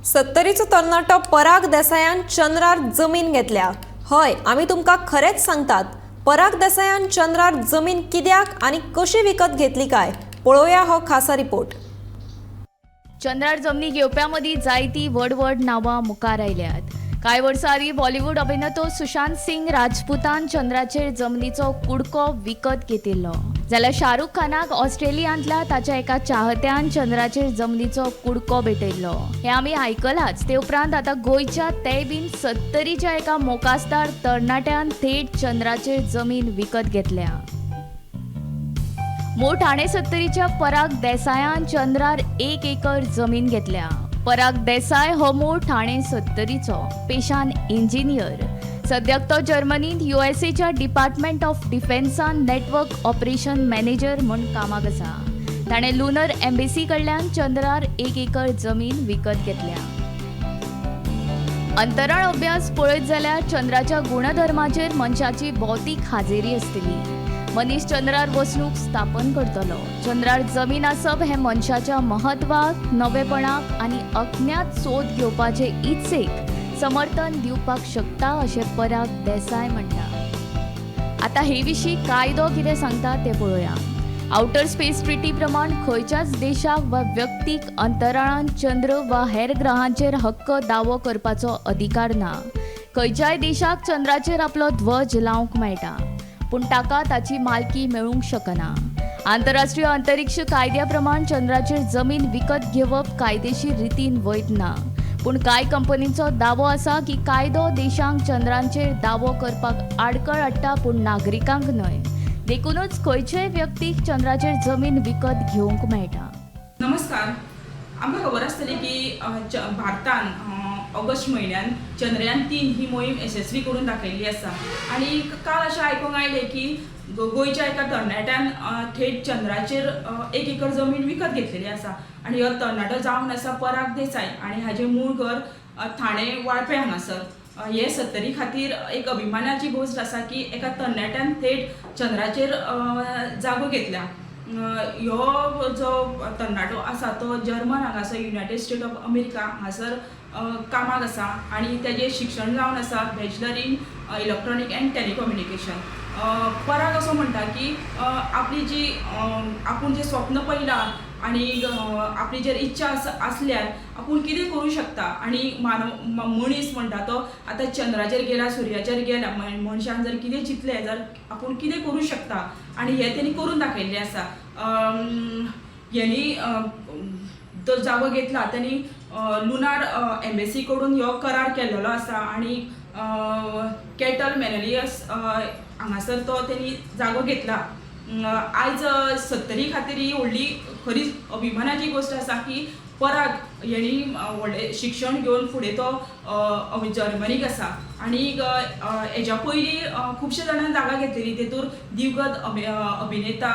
सत्तरीचो तरणाटो पराग देसायान चंद्रार जमीन घेतल्या. हय, आमी तुमकां खरेंच सांगतात, पराग देसायान चंद्रार जमीन कित्याक आनी कशी विकत घेतली काय, पळोवया हो खासा रिपोर्ट. चंद्रार जमनी घेवप्यां मदीं जायतीं व्हड व्हड नांवां मुखार आयल्यात. कांय वर्सां आदीं बॉलिवूड अभिनेतो सुशांत सिंग राजपूतान चंद्राचेर जमनीचो कुडको विकत घेतिल्लो, जाल्यार शाहरुख खानाक ऑस्ट्रेलियांतल्या ताच्या एका चाहत्यान चंद्राचेर जमनीचो कुडको भेटयल्लो हें आमी आयकलांच. ते उपरांत आतां गोंयच्या तेय बीन सत्तरीच्या एका मोकासदार तरणाट्यान थेट चंद्राचेर जमीन विकत घेतल्या. मूळ ठाणे सत्तरीच्या पराग देसायान चंद्रार 1 एकर जमीन घेतल्या. पराग देसाय हो मूळ ठाणे सत्तरीचो, पेशान इंजिनियर. सद्याक तो जर्मनींत युएसएच्या डिपार्टमेंट ऑफ डिफेन्सान नेटवर्क ऑपरेशन मॅनेजर म्हूण कामाक आसा. ताणें लुनर एम्बेसी कडल्यान चंद्रार 1 एकर जमीन विकत घेतल्या. अंतराळ अभ्यास पळयत जाल्यार चंद्राच्या गुणधर्माचेर मनशाची भौतीक हाजेरी आसतली. मनीस चंद्रार वसणूक स्थापन करतलो. चंद्रार जमीन आसप हें मनशाच्या महत्वाक, नवेपणाक आनी अज्ञात सोद घेवपाचे इत्सेक समर्थन दिवपाक शकता, अशें पराग देसाय म्हणटा. आतां हे विशीं कायदो कितें सांगता तें पळोवया. आउटर स्पेस ट्रिटी प्रमाण खंयच्याच देशाक वा व्यक्तीक अंतराळांत चंद्र वा हेर ग्रहांचेर हक्क दावो करपाचो अधिकार ना. खंयच्याय देशाक चंद्राचेर आपलो ध्वज लावंक मेळटा, पूण ताका ताची मालकी मेळूंक शकना. आंतरराष्ट्रीय अंतरिक्ष कायद्या प्रमाण चंद्राचेर जमीन विकत घेवप कायदेशीर रितीन वैध ना. पूण कांय कंपनींचो दावो आसा की कायदो देशांक चंद्रांचेर दावो करपाक आडखळ हाडटा, पूण नागरिकांक न्हय. देखूनच खंयचेय व्यक्तीक चंद्राचेर जमीन विकत घेवंक मेळटा. नमस्कार. आमकां खबर आसतली की भारतान ऑगस्ट म्हयन्यान चंद्रयान 3 ही मोहीम येशस्वी करून दाखयल्ली आसा आनी काल अशें आयकूंक आयलें की गोंयच्या एका तरणाट्यान थेट चंद्राचेर 1 एकर जमीन विकत घेतलेली आसा आनी हो तरणाटो जावन आसा पराग देसाय आनी हाजें मूळ घर ठाणे वाळपे हांगासर. हे सत्तरी खातीर एक अभिमानाची गोश्ट आसा की एका तरणाट्यान थेट चंद्राचेर जागो घेतल्या. ह्यो जो तरणाटो आसा तो जर्मन हांगासर, युनायटेड स्टेट ऑफ अमेरिका हांगासर कामाक आसा आनी तेजें शिक्षण जावन आसा Bachelor in Electronic and Telecommunication. पराग असो म्हणटा की आपली जी आपूण जें स्वप्न पळयलां आनी आपली जर इच्छा आसा आसल्यार आपूण कितें करूं शकता आनी मानव मनीस म्हणटा तो आतां चंद्राचेर गेला, सुर्याचेर गेला. मनशान जर कितें चिंतलें जाल्यार आपूण कितें करूं शकता आनी हें तेणी करून दाखयल्लें आसा. हेणी तो जागो घेतला, तेणी लुनार एम्बेसी कडून हो करार केल्लो आसा आनी कॅटल मेनलियस हांगासर तो तेणी जागो घेतला. आयज सत्तरी खातीर ही व्हडली खरीच अभिमानाची गोश्ट आसा की पराग हेणी व्हडलें शिक्षण घेवन फुडें तो जर्मनीक आसा आनी हेज्या पयलीं खुबशे जाणांनी जागा घेतलेली. तेतूर दिवंगत अभिनेता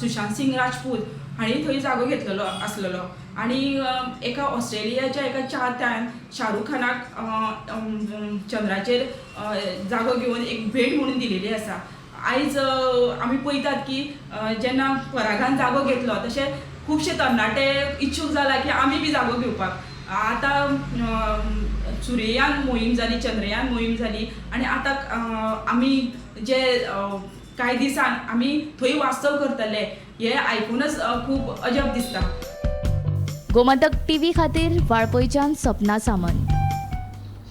सुशांत सिंग राजपूत हांणी थंय जागो घेतलेलो आसलेलो आनी एका ऑस्ट्रेलियाच्या एका चाहत्यान शाहरुख खानाक चंद्राचेर जागो घेवन एक भेट म्हणून दिलेली आसा. आयज आमी पळयतात की जेन्ना परागान जागो घेतलो, तशें खुबशे तरणाटे इच्छूक जाला की आमी बी जागो घेवपाक. आतां सूर्ययान मोहीम जाली, चंद्रयान मोहीम जाली आनी आतां आमी जे कांय दिसान आमी थंय वास्तव करतले हें आयकूनच खूब अजब दिसता. गोमंतक टीव्ही खातीर वाळपयच्यान सपना सामंत.